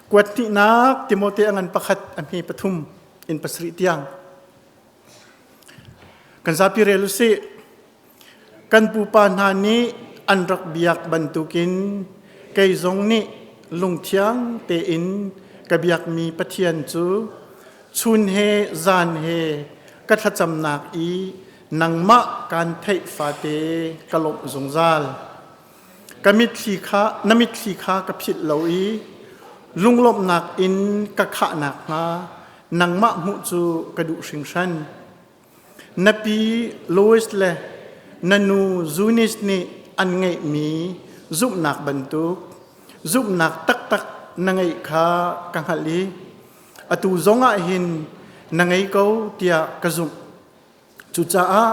Kuat hnihnak Timote a ngan pakhat a hme pathum in pasarih tiang. Kan zapi rel usih. Kan pupa hna nih an rak biak bantukin kei zong nih lungthiang tein ka biakmi Pathian cu chun he zan he ka thlacamnak i nangmah kaan theih fate ka lawmh zungzal. Ka mitthli kha na mitthli kha ka philh lo i lunglawmhnak in ka khah nakhnga nangmah hmuh cu ka duh hringhran. Na pi Lois le na nu Zunis nih an ngeihmi zumhnak bantuk zumhnak taktak na ngeih kha ka hngalh i atu zongah hin na ngei ko tiah ka zumh. Cucaah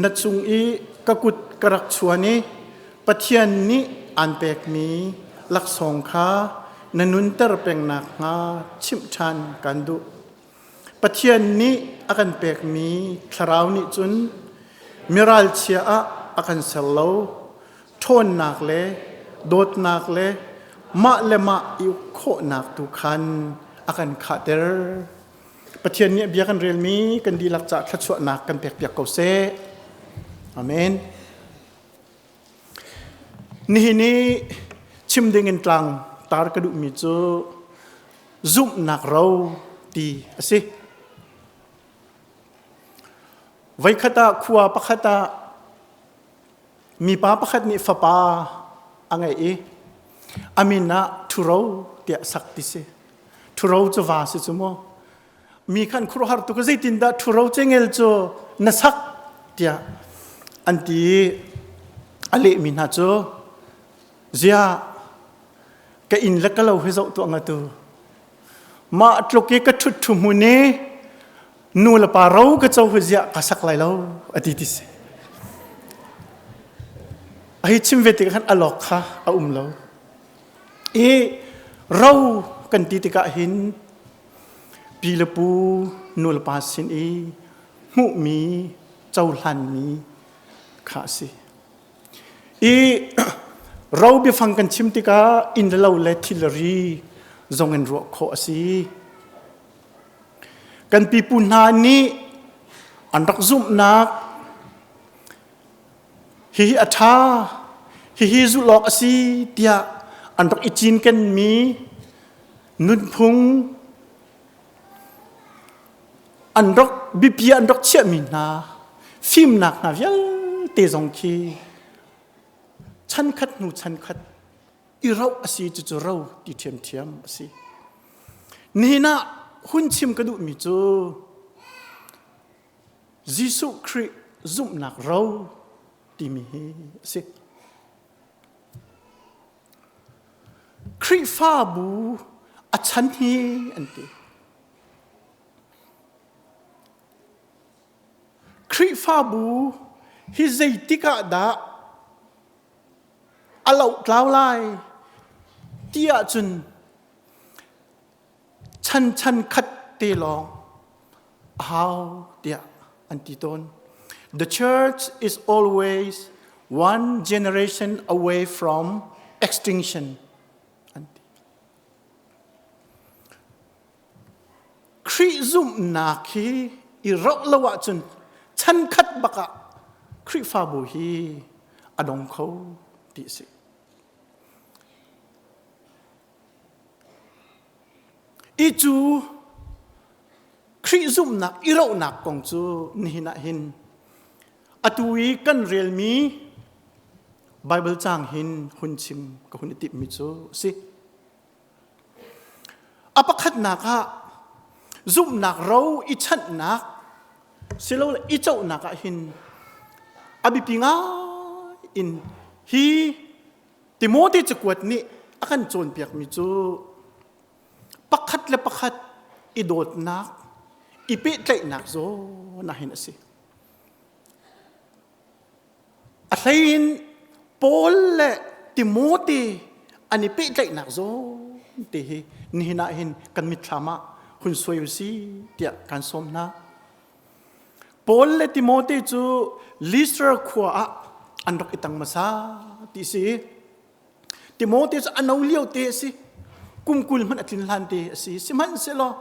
na cung i ka kut ka rak chuan i Pathian nih aan pekmi laksawng kha na nunter peng nakhnga chimh ṭhan kaan duh. Pathian nih a kan pekmi thlarau nih cun miralchia ah a kan ser lo. Ṭhawnnak le dawtnak le mah le mah i uk khawhnak tu khan a kan khahter. Pathian nih a bia kan relmi kan dihlak caah thluachuahnak kan pekpiak ko seh. Amen. Nihin i chim ding in tlang tar ka duhmi cu zumhnak ro ti a si. Voikhat ah khua pakhat ah mipa pakhat nih fapa a ngeih i a min ah Ṭhuro tiah sak ti si. Ṭhuro cu va si cu mu. Mi khan khuaruahhar tuk zeitindah ṭhuro cengel cu na sak tiah an ti i a lehmi hna cu ziah ka inn le ka lo hi zoh tuah ngatu mah tluk i ka ṭhut ṭhu hmun i nu le pa ro ka co hi ziah ka sak lai lo a ti ti si a hi chim ve tikah khan a lawk kha a um lo i ro kan ti tikah hin pi le pu nu le pa sin i hmuhmi cohlanmi kha a si I ro biafang kan chim tikah inn le lo le thil le ri zong in ruah khawh a si. Kan pipu hna nih an rak zumhnak hihi a ṭha, hihi zulh awk a si tiah an rak i cinkenmi nunphung an rak biapi an rak chiahmi hna fimnak hna vialte zong khi chankhat hnu chankhat i roh a si cucu ro ti ṭhiamṭhiam a si. Nihin ah hun chim ka duhmi cu Jesuh Khrih zumhnak ro timi hi a si. Khrihfabu a chan hi an ti. Khrihfabu hi zeitik ah dah a lohtlau lai ti ahcun chan chan khat te lawng a hau tiah an ti tawn. The church is always one generation away from extinction an ti. Khrih zumhnak hi i roh lo ahcun chan khat bak ah Khrihfabu hi a dong kho ti a si. I cu Khrih zumhnak i rohnak kong cu nihin ah hin atu i kan relmi Bible caang hin hun chim ka hun i timhmi cu a si. A pakhatnak ah zumhnak ro i chanhnak silole i cohnak ah hin a biapi ngai in hi Timote cakuat nih a kan cawnpiakmi cu pakhat le pakhat i dawtnak, i pehtlaihnak zawn ah hin a si. A hleiin Paul le Timote an i pehtlaihnak zawn te hi nihin ah hin kan mitthlam ah hun suai u si tiah kan sawm hna. Paul le Timote cu Lystra khua ah an rak i tang hmasa ti si. Timote cu a no lio te a si. Kum 20 hmanh a tlin hlan te a si. Sihmanhsehlaw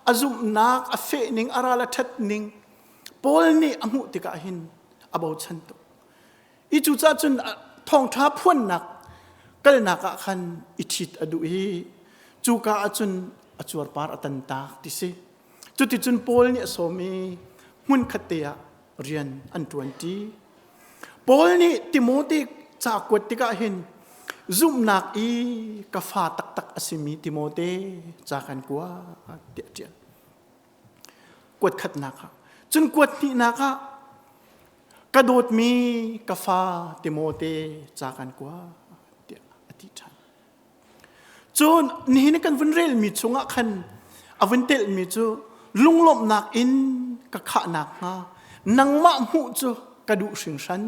a zumhnak, a fehning, a ral a ṭhatning Paul nih a hmuh tikah hin a bochan tuk. I cucaah cun thawngṭha phuannak kalnak ah khan i ṭhit a duh i cuka ah cun a cuarpar a tantak ti si. Cuticun Paul nih a sawm i hmunkhat te ah rian an ṭuanṭi. Paul nih Timote ca kuat tikah hin zumhnak i ka fa taktak a simi Timote ca kan kua tiah a ṭial. Kuat khatnak ah. Cun kuat hnihnak ah ka dawtmi ka fa Timote ca kan kua tiah a ti ṭhan. Cun nihin kan vun relmi chungah khan a vun telhmi cu lunglawmhnak in ka khahnak hnga nangmah hmuh cu ka duh hringhran.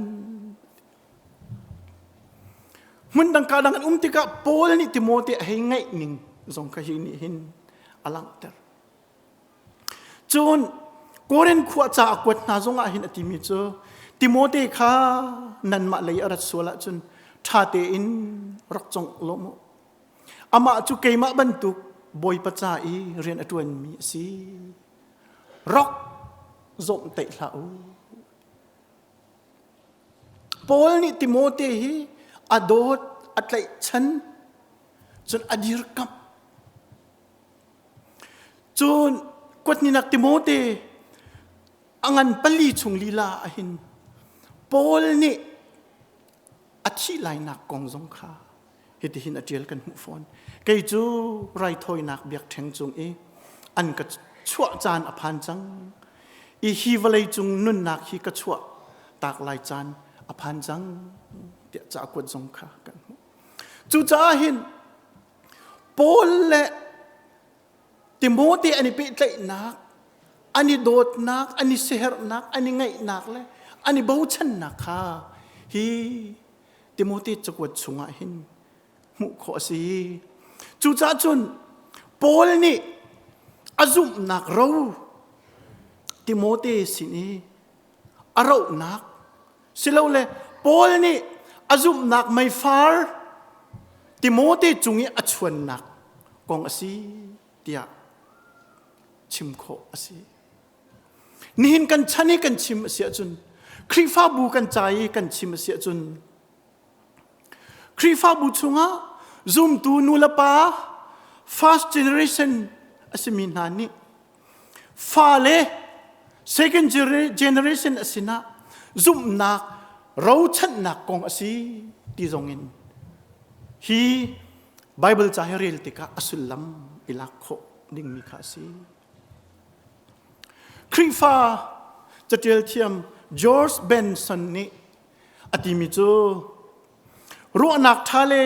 Hmun dang ka dang an um tikah Paul nih Timote a hei ngaih ning zong kha hi nih hin a langhter. Cun Korin khua ca a kuat hna zongah hin a timi cu Timote kha nanmah lei a rat sual ahcun ṭha tein rak congh law mu. Amah cu keimah bantuk Bawipa ca i rian a ṭuanmi a si. Rak zawmhtaih hlah u. Paul nih Timote hi a dawt, a tlaihchan, cun a dirkamh. Cun kuatninak Timote a ngan pali chung lila ah hin Paul nih a thih lainak kong zong kha hitihin a ṭial kan hmuh fawn. Kei cu raithawinak biakṭheng cung i an ka chuah caan a phan cang i hi vawlei cung nunnak hi ka chuah tak lai caan a phan cang tiah ca kuat zong kha kan hmuh. Cucaah hin Paul le Timote an i pehtlaihnak, an i dawtnak, an i siaherhnak, an i ngaihnak le an i bochannak kha hi Timote cakuat chungah hin hmuh khawh a si. Cucaah cun Paul nih a zumhnak ro Timote sin i a rohnak silole Paul nih a zumhnak meifar Timote cung i a chuannak kong a si tiah chim khawh a si. Nihin kan chan i kan chim a si ahcun Khrihfabu kan ca i kan chim a si ahcun Khrihfabu chungah zumtu nu le pa first generation a simi hna nih Fale second generation a sinah zumhnak rochanhnak kong a si ti zongin hi Bible ca hi rel tikah a sullam i lak khawh dingmi kha a si. Khrihfa catial thiam George Benson nih a timi cu ruahnak ṭha le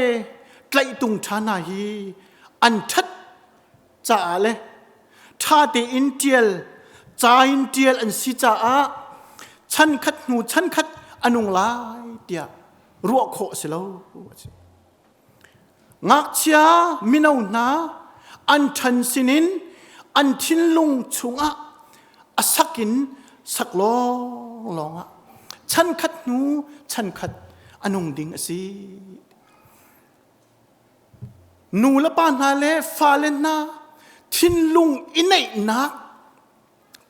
tlaihtung ṭha hna hi an ṭhat caah le ṭha tein ṭial ca in ṭial an si caah chankhat hnu chankhat a nung lai tiah ruah khawh a si lo. Ngakchia mino hna an ṭhan sinin an thinlung chungah a sak in sak lawnglawng ah chankhat hnu chankhat a nung ding a si. Nu le pa hna le fale hna thinlung i neihnak,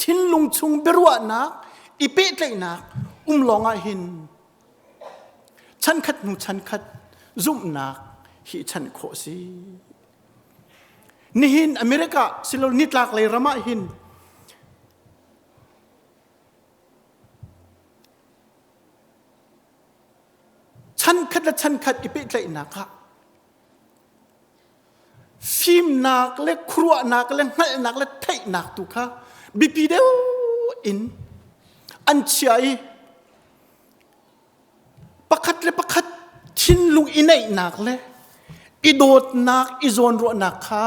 thinlung chung biaruahnak, i pehtlaihnak um lawng ah hin chankhat hnu chankhat zumhnak hi chan khawh a si. Nihin America silo nitlak lei ram ah hin Chankhat le chankhat i pehtlaihnak ah fimnak le khuaruahnak le hngalhnak le theihnak tu kha biapi deuh in an chia i pakhat le pakhat thinlung i neihnak le i dawtnak i zawnruahnak kha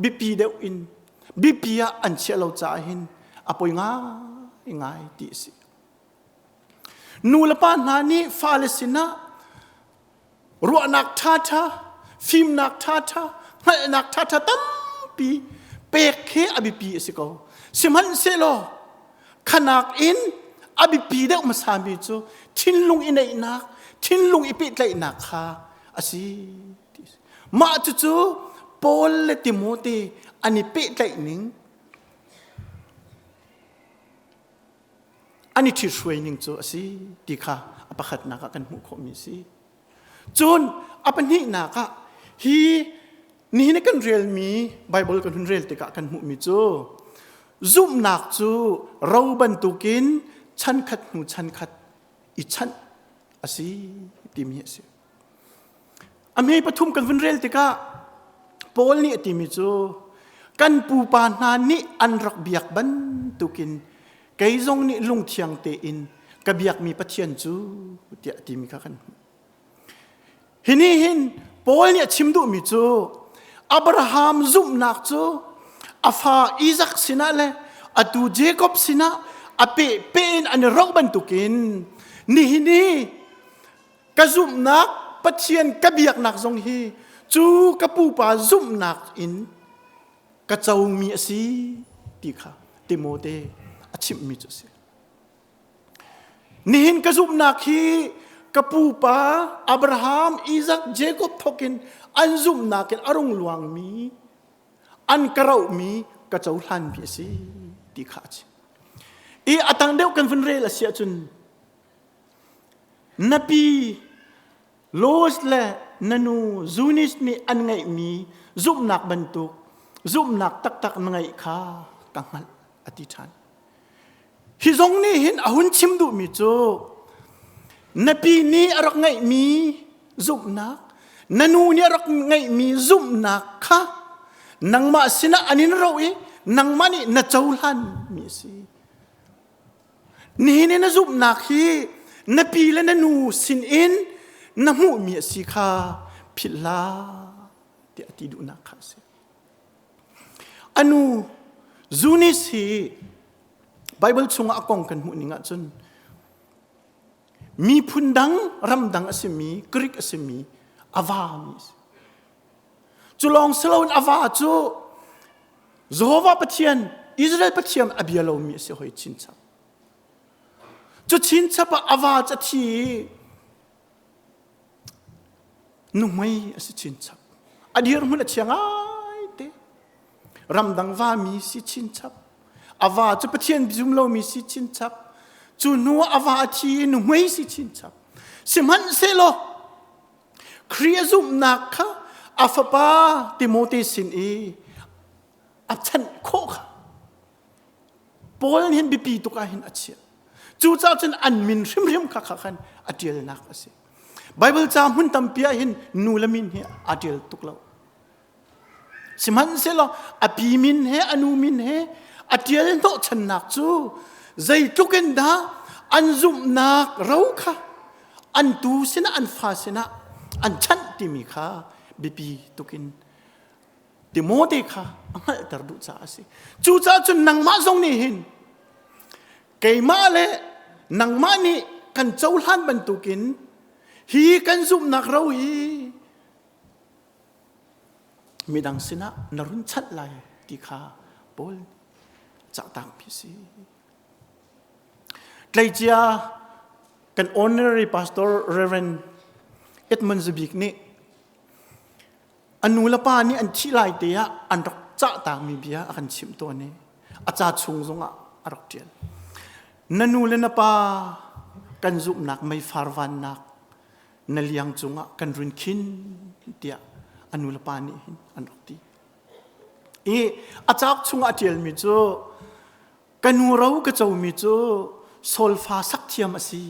biapi deuh in biapi ah an chiah lo caah hin a poi ngai ngai ti a si. Nu le pa hna nih fale sinah ruahnak ṭhaṭha, fimnak ṭhaṭha, hngalhnak ṭhaṭha tampi pek hi a biapi a si ko. Sihmanhsehlaw khanak in a biapi deuh hmasami cu thinlung i neihnak, thinlung i pehtlaihnak kha a si. Mah cucu Paul le Timote an i pehtlaih ning an i ṭhithruai ning cu a si ti kha a pakhatnak ah kan hmuh khawhmi a si. Cun a pahnihnak ah hi nihin kan relmi Bible kan hun rel tikah kan hmuhmi cu zumhnak cu ro bantukin chankhat hnu chankhat i chanh a si timi a si. A hme pathum kan vun rel tikah Paul nih a timi cu kan pupa hna nih an rak biak bantukin kei zong nih lungthiang tein ka biakmi Pathian cu tiah a timi kha kan hmuh. Hi nih hin Paul nih a chim duhmi cu Abraham zumhnak cu a fa Isaac sinah le atu Jacob sinah a peh peh in an i roh bantukin nihin hi ka zumhnak Pathian ka biaknak zong hi cu ka pupa zumhnak in ka comi a si ti kha Timote a chimhmi cu a si. Nihin ka zumhnak hi ka pupa Abraham, Isaac, Jacob thokin an zumhnak in a rung luangmi an ka rohmi ka cohlanmi a si ti kha a chim. I a tang deuh kan vun rel a si ahcun Na pi Lois le na nu Zunis nih an ngeihmi zumhnak bantuk zumhnak taktak na ngeih kha ka hngalh a ti ṭhan. Hi zong nih hin a hun chim duhmi cu na pi nih a rak ngeihmi zumhnak, na nu nih a rak ngeihmi zumhnak kha nangmah sinah an in roh i nangmah nih na cohlanmi a si. Nihin i na zumhnak hi na pi le na nu sinin na hmuhmi a si kha philh hlah tiah a ti duhnak kha a si. A nu Zunis hi Bible chungah a kong kan hmuh ning ahcun miphun dang ramdang a simi Greek a simi a vami a si. Cu lawng si loin a va cu Jehovah Pathian, Israel Pathian a bia lomi a si hoi chinchap. Cu chinchap ah a va cu a thi i nuhmei a si chinchap. A dirhmun a chia ngaite. Ramdang vami si chinchap. A va cu Pathian zum lomi si chinchap. Cu hnu ah a va a thi i nuhmei si chinchap. Sihmanhsehlaw Khrih a zumhnak kha a fapa Timote sin i a chanh khawh kha Paul nih hin biapi tuk ah hin a chiah. Cucaah cun an min hrimhrim kha kha khan a ṭialnak a si. Bible ca hmun tampi ah hin nu le min hi aa ṭial tuk lo. Sihmanhsehlaw a pi min he a nu min he a ṭial hnawhchannak cu zeitluk in dah an zumhnak ro kha an tu sinah an fa sinah an chanh timi kha biapi tukin Timote kha a hngalhter duh caah a si. Cucaah cun nangmah zong nih hin keimah le nangmah nih kan cohlan bantukin hi kan zumhnak ro hi midang sinah na run chanh lai ti kha Paul cahtakmi a si. Tleicia kan honorary pastor Reverend Edmund Zubik nih a nu le pa nih an thih lai te ah an rak cahtakmi bia a kan chimh tawn i a ca chung zongah a rak ṭial. Na nu le na pa kan zumhnak meifar vannak na liang cungah kan run khin tiah a nu le pa nih hin an rak ti. I a cauk chungah a ṭialmi cu ka nu ro ka comi cu solfa sak thiam a si.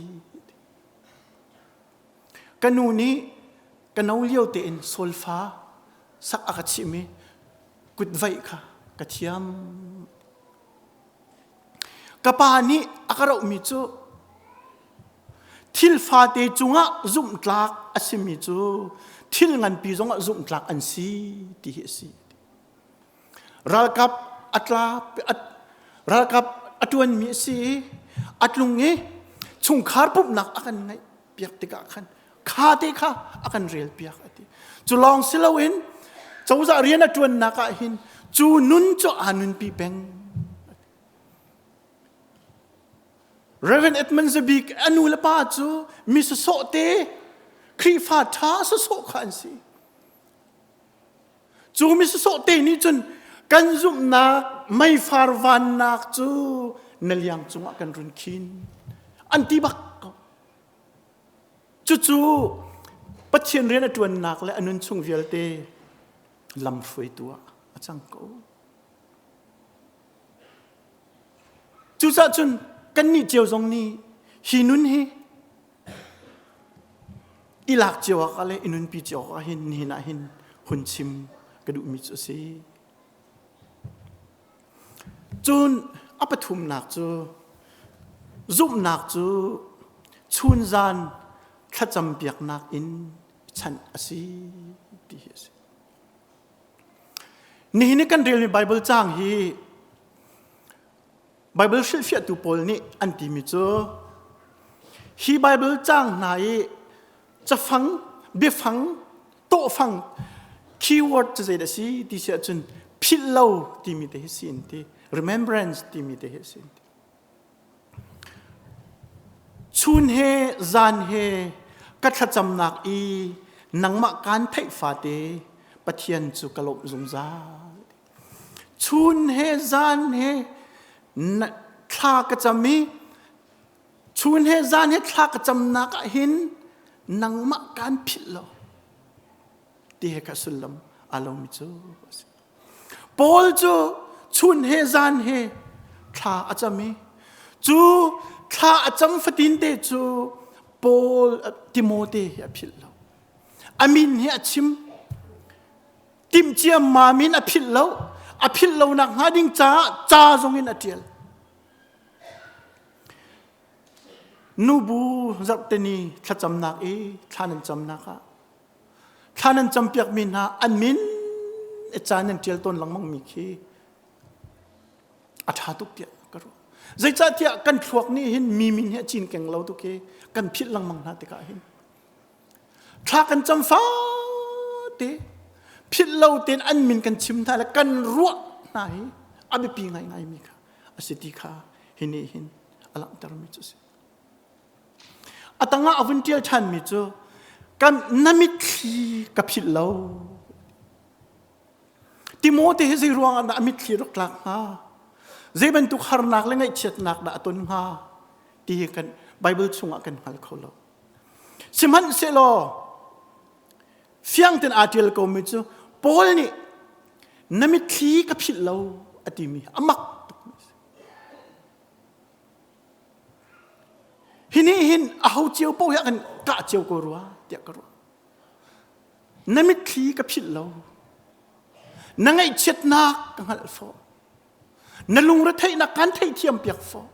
Ka nu nih ka no lio tein solfa sak a ka chimh i kut vaih kha ka thiam. Ka pa nih a ka rohmi cu thil fate cungah zumhtlak a simi cu thil nganpi zongah zumhtlak an si ti hi a si. Ralkap a tla ralkap a ṭuanmi a si i a tlung i chungkhar pumhnak a kan ngeih piak tikah khan kha te kha a kan rel piak a ti. Cu lawng si loin cozah rian a ṭuannak ah hin cu nun cu aa nunpi peng. Reverend Edmund Zabik a nu le pa cu mi sawsawh te Khrihfa ṭha sawsawh kha an si. Cu mi sawsawh te nih cun kan zumhnak meifar vannak cu na liang cungah kan run khin an ti bak ko. Cucu Pathian rian a ṭuannak le a nun chung vialte lamhruaitu ah a cang ko. Cucaah cun kannih cio zong nih hi nun hi i lak cio awkah le i nunpi cio awkah hin nihin ah hin hun chim ka duhmi cu a si. Cun a pathumnak cu zumhnak cu chunzan thlacam piaknak in chanh a si ti hi a si. Nihin i kan relmi Baibal caang hi Baibal hrilhfiahtu pawl nih an timi cu hi Baibal caang hna i cafang, biafang, tawhfang, keyword cu zeidah a si ti si ahcun philh lo timi te hi si an ti. Remembrance timi te hi a si an ti. Chun he zan he ka thlacamnak i nangmah kaan theih fate Pathian cu ka lawmh zungzal. Chun he zan he thla ka cam i chun he zan he thla ka camnak ah hin nangmah kaan philh lo ti he kha sullam aa lomi cu a si. Paul cu chun he zan he thla a cam i cu thla a cam fatin te cu Paul Timote hi a philh lo. A min hi a chim. Timhcia mamin a philh lo. A philh lo nak hnga ding caah ca zong in a ṭial. Nubu zarhteni thlacamnak i thla nan camnak ah Thla nan campiakmi hna an min ca nan ṭial tawn lengmangmi khi a ṭha tuk tiah ka ruah. Zeicahtiah kan thluak nih hin mi min hi a cinkeng lo tuk i kan philh lengmang hna tikah hin thla kan cam fate philh lo tein an min kan chim hna le kan ruah hna hi a biapi ngaingaimi kha a si ti kha hi nih hin a langhtermi cu a si. A tangah a vun ṭial ṭhanmi cu kan na mitthli ka philh lo. Timote hi zei ruangah dah a mitthli rak tlak hnga? Zei bantuk harnak le ngaihchiatnak dah a ton hnga? Ti hi kan Bible chungah kan hngal kho lo. Sihmanhsehlaw fiang tein aa ṭial komi cu Paul nih na mitthli ka philh lo a timi a mak tukmi a si. Hi nih hin aho cio paoh hi a kan kah cio ko rua tiah ka ruah. Na mitthli ka philh lo. Na ngaihchiatnak ka hngalh fawh. Na lungretheihnak kan theihthiam piak fawh.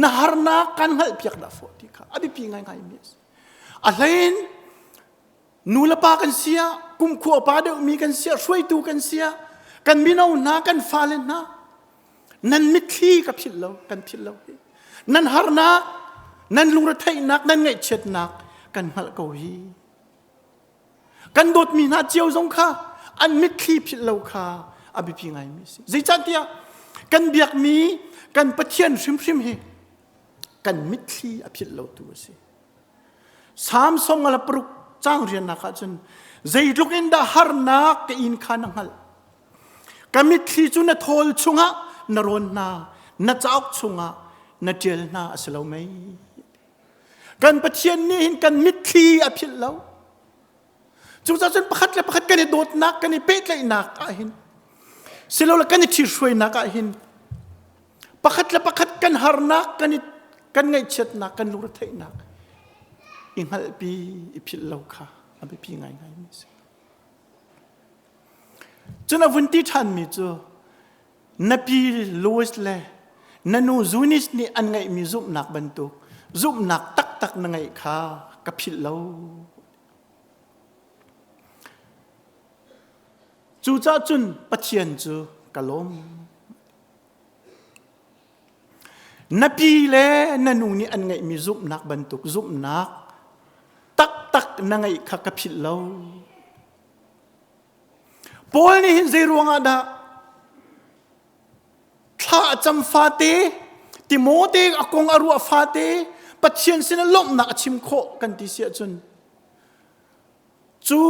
Na harnak kan hngalh piak dah fawh ti kha a biapi ngaingai mi a si. A hlein nu le pa kan si ah kumkhua pa deuhmi kan si ah hruaitu kan si ah kan mino hna kan fale hna nan mitthli ka philh lo kan philh lo hi nan harnak nan lungretheihnak nan ngaihchiatnak kan hngalh ko hi kan dawtmi hna cio zong kha an mitthli philh lo kha a biapi ngaimi a si zeicahtiah kan biakmi kan Pathian hrimhrim hi kan mitthli a philh lo tu a si Samsung ala paruk cang riannak ah cun zeitluk in dah harnak ka in kha na hngalh. Ka mitthli cu na thawl chungah na rawn hna, na cauk chungah na ṭial hna a si lo mei. Kan Pathian nih hin kan mitthli a philh lo. Cucaah cun pakhat le pakhat kan i dawtnak, kan i pehtlaihnak ah hin silole kan i ṭhithruainak ah hin pakhat le pakhat kan harnak kan i kan ngaihchiatnak kan lungretheihnak i hngalhpi i philh lo kha a biapi ngaingai mi a si cun a vun ti ṭhanmi cu na pi Louis le na nu Zunis nih an ngeihmi zumhnak bantuk zumhnak taktak na ngeih kha ka philh lo Cucaah cun Pathian cu ka lawm. Na pi le na nu nih an ngeihmi zumhnak bantuk zumhnak taktak na ngeih kha ka philh lo. Paul nih hin zei ruangah dah thla a cam fate Timote a kong a ruah fate Pathian sinah lawmhnak a chim khawh kan ti si ahcun Cu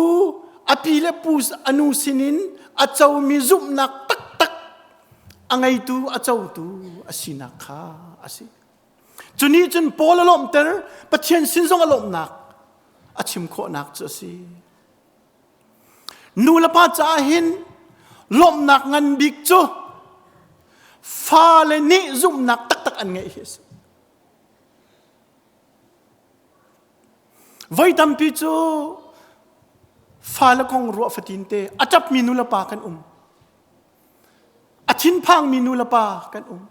a pi le pu a nu sinin a comi zumhnak taktak a ngeitu a cotu a sinak kha a si. Cu nih cun Paul a lawmhter, Pathian sin zong a lawmhnak a chim khawhnak cu a si. Nu le pa caah hin lawmhnak ngan bik cu fale nih zumhnak taktak an ngeih hi a si. Voi tampi cu fale kong ruah fatin te a ṭapmi nu le pa kan um. A thinphangmi nu le pa kan um.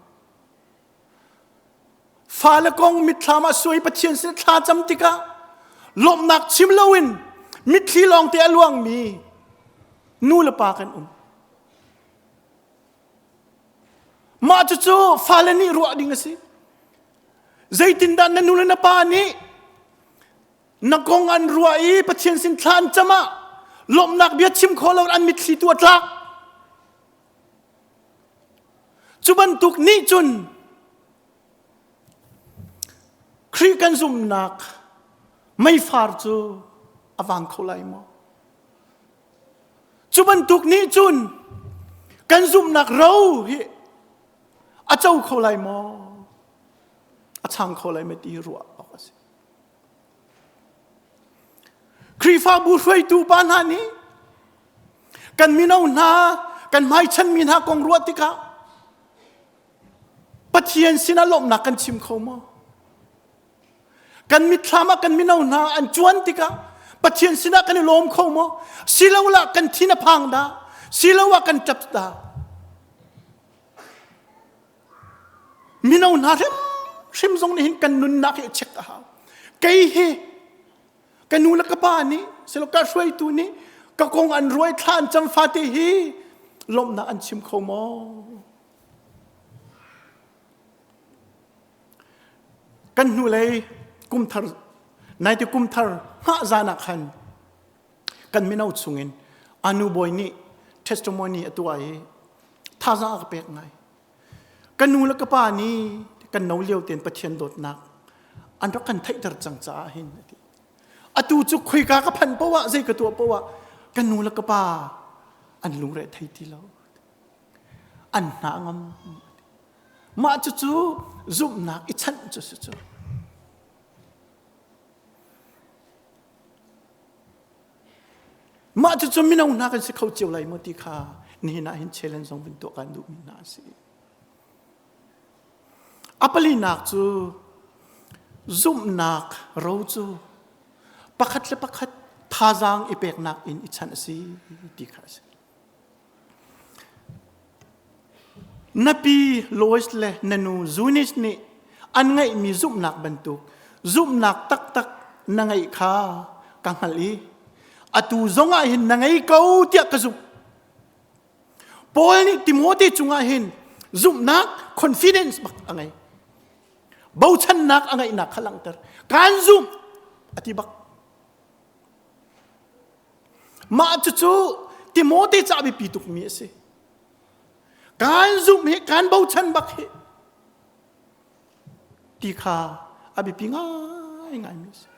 Fale kong mitthlam ah suai Pathian sin thla cam tikah lawmhnak chim loin mitthli lawngte a luangmi nu le pa kan um. Mah cucu fale nih ruah ding a si. Zeitindah na nu le na pa nih na kong an ruah i Pathian sin thla an cam ah lawmhnak bia chim khawh lo an mitthli tu a tlak. Cu bantuk nih cun Khrih kan zumhnak meifar cu a vang kho lai maw? Cu bantuk nih cun kan zumhnak ro hi a co kho lai maw? A chang kho lai maw ti ruah awk a si. Khrihfabu hruaitu pa hna nih kan mino hna kan hmaichanmi hna kong ruah tikah Pathian sinah lawmhnak kan chim kho maw? Kan mitthlam ah kan mino hna an cuan tikah Pathian sinah kan i lawm kho maw? Silolah kan thin a phang dah? Siloah kan ṭap dah? Mino hna hrimhrim zong nih hin kan nunnak hi check a hau. Kei hi ka nu le ka pa nih silo ka hruaitu nih ka kong an ruai thla an cam fate hi lawmhnak an chim kho maw? Kan hnulei kumthar naite kumthar hngah zan ah khan kan mino chungin anu bawi nih testimony a tuah i thazaang a ka pek ngai. Ka nu le ka pa nih kan no lio tein Pathian dawtnak an rak kan theihter cang caah hin a ti. Atu cu khoika ka phanh poah ah zei ka tuah poah ah ka nu le ka pa an lungre thei ti lo. An hna ngam. Mah cucu zumhnak i chanh cu si cu. Mah cucu mino hna kan si kho cio lai maw ti kha nihin ah hin challenge zong vun tuah kan duhmi hna a si. A palinak cu zumhnak ro cu pakhat le pakhat thazaang i peknak in i chanh a si ti kha a si. Na pi Lois le na nu Zunis nih an ngeihmi zumhnak bantuk zumhnak taktak na ngeih kha ka hngalh i atu zongah hin na ngei ko tiah ka zumh. Paul nih Timote cungah hin zumhnak confidence bak a ngei. Bochannak a ngeihnak kha langhter. Kaan zumh a ti bak. Mah cucu Timote ca biapi tukmi a si. Kaan zumh hi kaan bochan bak hi ti kha a biapi ngaingaimi a si.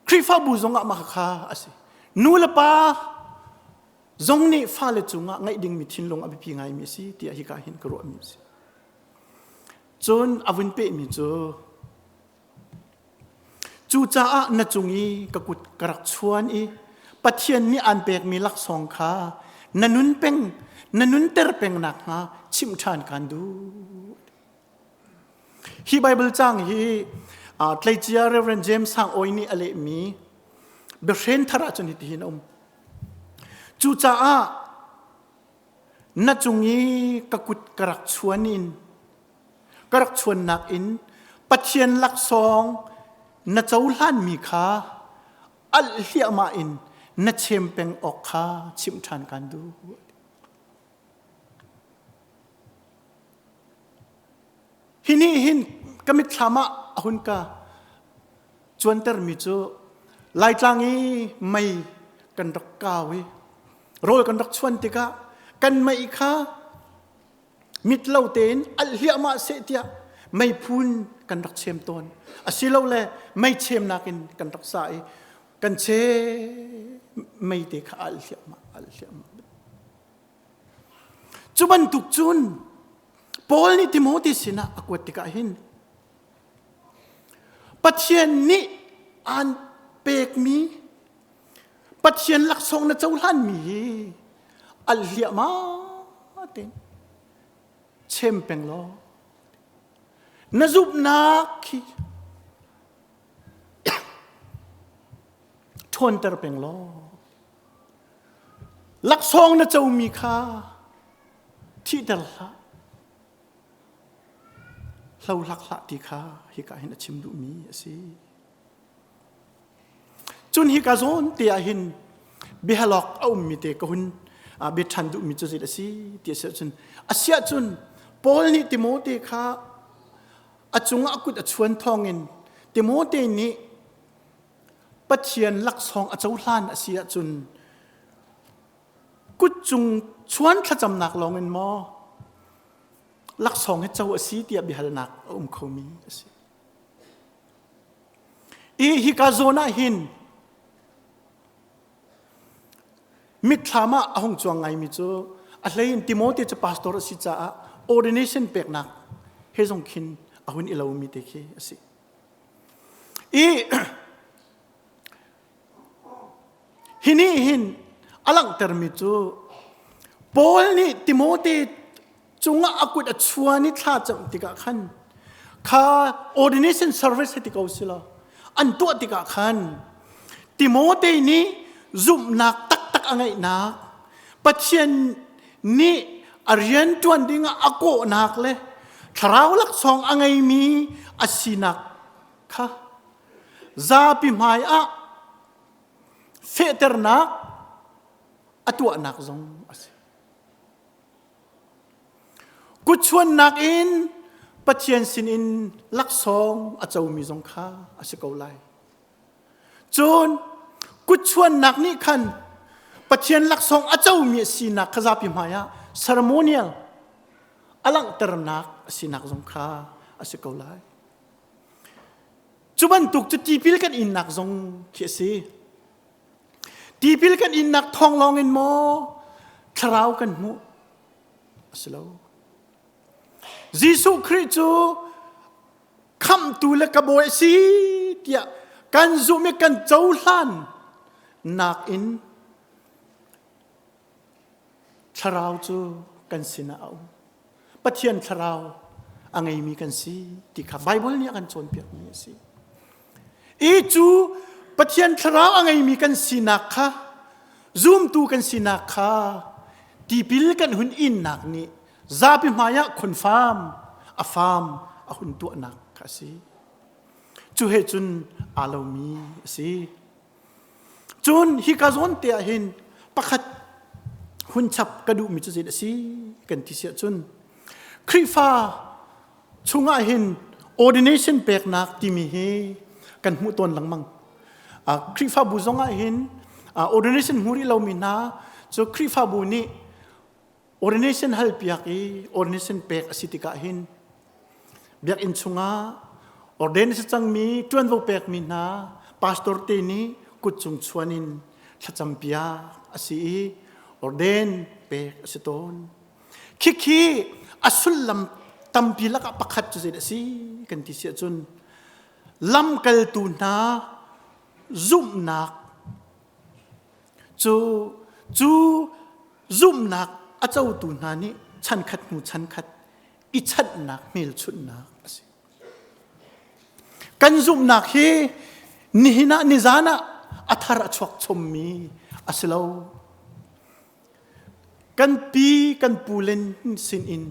Khrihfabu zongah mah kha a si. Nu le pa zong nih fale cungah ngeih dingmi thinlung a biapi ngaimi a si tiah hika hin ka ruahmi a si. Cun a vun pehmi cu Cucaah na cung i ka kut ka rak chuan i Pathian nih aan pekmi laksawng kha na nun peng na nunter peng nakhnga chimh ṭhan kaan duh. Hi Baibal caang hi tleicia Reverend James Sang Awi nih a lehmi biahren thar ahcun hitihin a um. Cucaah na cung i ka kut ka rak chuan in ka rak chuannak in Pathian laksawng na cohlanmi kha alh hliahmah in na chem peng awk kha chimh ṭhan kaan duh. Hi nih hin ka mitthlam ah a hun ka cuantermi cu Laitlang i mei kan rak kau i rawl kan rak chuan tikah kan mei kha mit lo tein alh hliahmah seh tiah meiphun kan rak chem tawn asilole mei chemnak in kan rak sa i. Kan che meite kha al hliahmah al hliahmah. Cu bantuk cun Paul nih Timote sinah a kuat tikah hin Pathian nih aan pekmi Pathian laksawng na cohlanmi hi al hliahmah tein chem peng law na zumhnak khi ṭhawnter peng law laksawng na comi kha thihter hlah hlohlak hlah ti kha hika hin a chim duhmi a si. Cun hika zawn te ah hin biahalawk a ummi te ka hun bia ṭhan duhmi cu zei a si ti a si ahcun a si ahcun Paul nih Timote kha a cungah a kut a chuan thawngin Timote nih Pathian laksawng a cohlan a si ahcun kut cung chuan thlacamnak lawngin maw laksawng hi co a si tiah biahalnak a um khomi a si. I hika zawn ah hin mitthlam ah a hung cuang ngaimi cu a hlei in Timote cu pastor a si caah ordination peknak he zong khin a hun i lomi te khi a si. I hi nih hin a langhtermi cu Paul nih Timote cungah a kut a chuan i thla cam tikah khan kha ordination service hei ti ko si law an tuah tikah khan Timote nih zumhnak taktak a ngeihnak Pathian nih a rian ṭuan dingah a kawhnak le thlarau laksawng a ngeimi a sinak kha zapi hmai ah fehternak a tuahnak zong a si. Kutchuannak in Pathian sinin laksawng a comi zong kha a si ko lai. Cun kutchuannak nih khan Pathian laksawng a comi a sinak kha zapi hmaiah ceremonial a langhternak a sinak zong kha a si ko lai. Cu bantuk cu tipil kan innak zong khi a si. Tipil kan innak thawng lawng in maw thlarau kan hmuh? A si lo. Jesuh Khrih cu khamhtu le ka bawi a si tiah kan zumh i kan cohlan nakin thlarau cu kan sinah a um. Pathian thlarau a ngeimi kan si ti kha Baibal nih a kan cawnpiakmi a si. I cu Pathian thlarau a ngeimi kan sinak kha zumtu kan sinak kha tipil kan hun innak nih zapi hmaiah khunfam a fam a hun tuahnak kha a si. Cu he cun aa lomi a si. Cun hika zawn te ah hin pakhat hun chap ka duhmi cu zei a si kan ti siah cun Khrihfa chungah hin ordination peknak timi hi kan hmuh tawn lengmang. Khrihfabu zongah hin ordination hmu rih lomi hna cu Khrihfabu nih ordination halpiak i ordination pek a si tikah hin Biakinn chungah ordain a si cangmi ṭuanvo pekmi hna pastor te nih kutcung chuan in thlacam piak a si i ordain pek a si tawn. Khikhi a sullam tampi lakah pakhat cu zei a si kan ti si ahcun lamkaltu hna zumhnak Cu cu zumhnak a cotu hna nih chankhat hnu chankhat i chanhnak hmelchunhnak a si. Kan zumhnak hi nihin ah nizan ah a thar a chuak chommi a si lo. Kan pi kan pu len sin in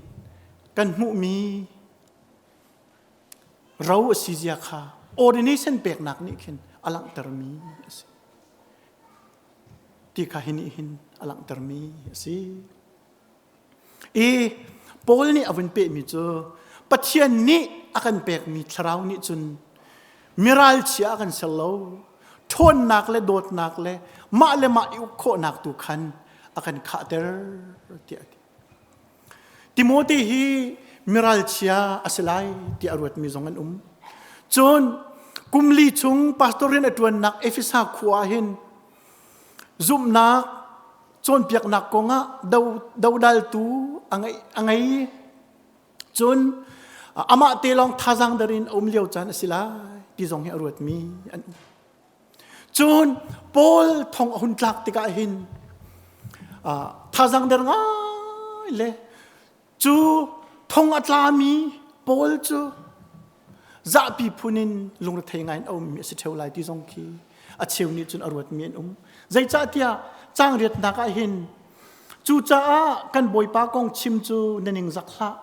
kan hmuhmi ro a si zia kha ordination peknak nih khin a langhtermi a si. Ti kha hi nih hin a langhtermi a si. I Paul nih a vun pehmi cu Pathian nih a kan pekmi thlarau nih cun miralchia a kan ser lo ṭhawnnak le dawtnak le mah le mah i uk khawhnak tu khan a kan khahter tiah a ti. Timote hi miralchia a si lai tiah a ruatmi zong an um. Cun Kum li chung pastor rian a ṭuannak Efesa khua ah hin zumhnak cawnpiaknak kongah do dodaltu a ngei a ngei. Cun amah te lawng thazaang der in a um lio caan a si lai ti zong hi a ruatmi an um. Cun Paul thong a hun tlak tikah hin thazaang der ngai le Cu thong a tlami Paul cu zahpi phun in lungrethei ngai in a ummi a si ṭheo lai ti zong khi a cheu nih cun a ruatmi an um. Zeicahtiah cangriatnak ah hin cucaah kan Bawipa kong chim cu na ningzak hlah.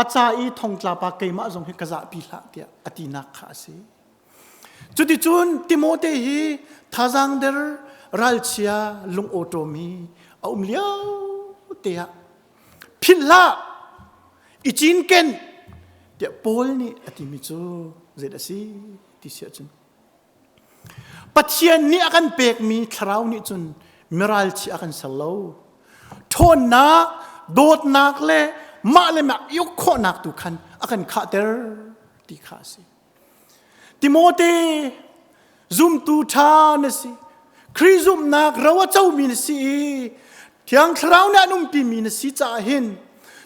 A ca i thongtla pa keimah zong hi ka zahpi hlah tiah a tinak kha a si. Cuticun Timote hi thazaang der ralchia lungawṭawm hi a um lio te ah philh hlah i cinken tiah Paul nih a timi cu zeidah a si ti si ahcun Pathian nih a kan pekmi thlarau nih cun miralchia a kan ser lo ṭhawnnak dawtnak le mah le mah i uk khawhnak tu khan a kan khahter ti kha a si Timote zumtu ṭha na si. Khrih zumhnak ro a comi na si i Thiang Thlarau nih an umpimi na si caah hin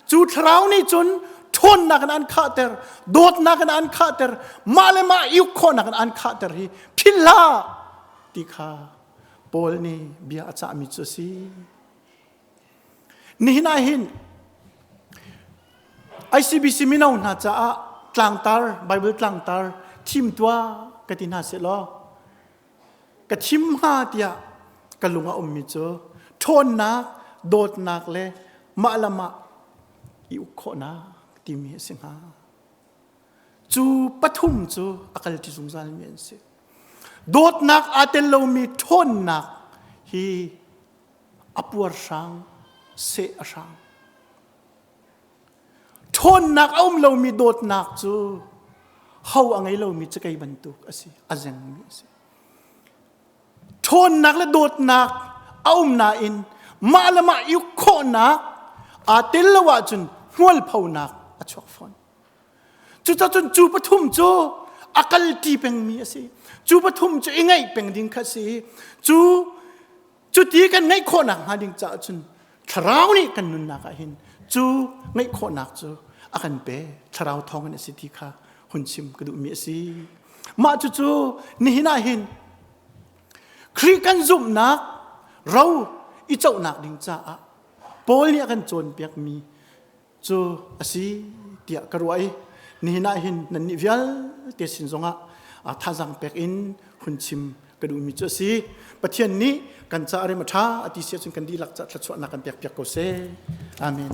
cu Thlarau nih cun ṭhawnnak in an khahter, dawtnak in an khahter, mah le mah i uk khawhnak in an khahter hi philh hlah ti kha Paul nih bia a cahmi cu a si. Nihin ah hin ICBC mino hna caah tlangtar Bible tlangtar thim tuah ka ti hna seh law ka thim hnga tiah ka lung a ummi cu ṭhawnnak dawtnak le mah le mah i uk khawhnak timi a si hnga. Cu pathum cu a kalṭi zungzalmi an si. Dawtnak aa tel lomi ṭhawnnak hi a puarhrang seh a hrang ṭhawnnak a um lomi dawtnak cu ho a ngei lomi cakei bantuk a si a zengmi a si ṭhawnnak le dawtnak a um nain mah le mah i uk khawhnak aa tel lo ahcun hmualphonak a chuak fawn Cucacun cu pathum cu a kalṭi pengmi a si. Cu pathum cu i ngeih peng ding kha a si. Cu cuti kan ngeih khawhnak hnga ding caah cun thlarau nih kan nunnak ah hin cu ngeih khawhnak cu a kan pe thlarau thawng in a si ti kha hun chim ka duhmi a si. Mah cucu nihin ah hin Khrih kan zumhnak ro i cohnak ding caah Paul nih a kan cawnpiakmi cu a si tiah ka ruah i nihin ah hin nannih vialte sin zongah thazaang pek in hun chim ka duhmi cu a si. Pathian nih kan ca rem a ṭha a ti si ahcun kan dihlak ca thluachuahnak kan pek piak ko seh. Amen.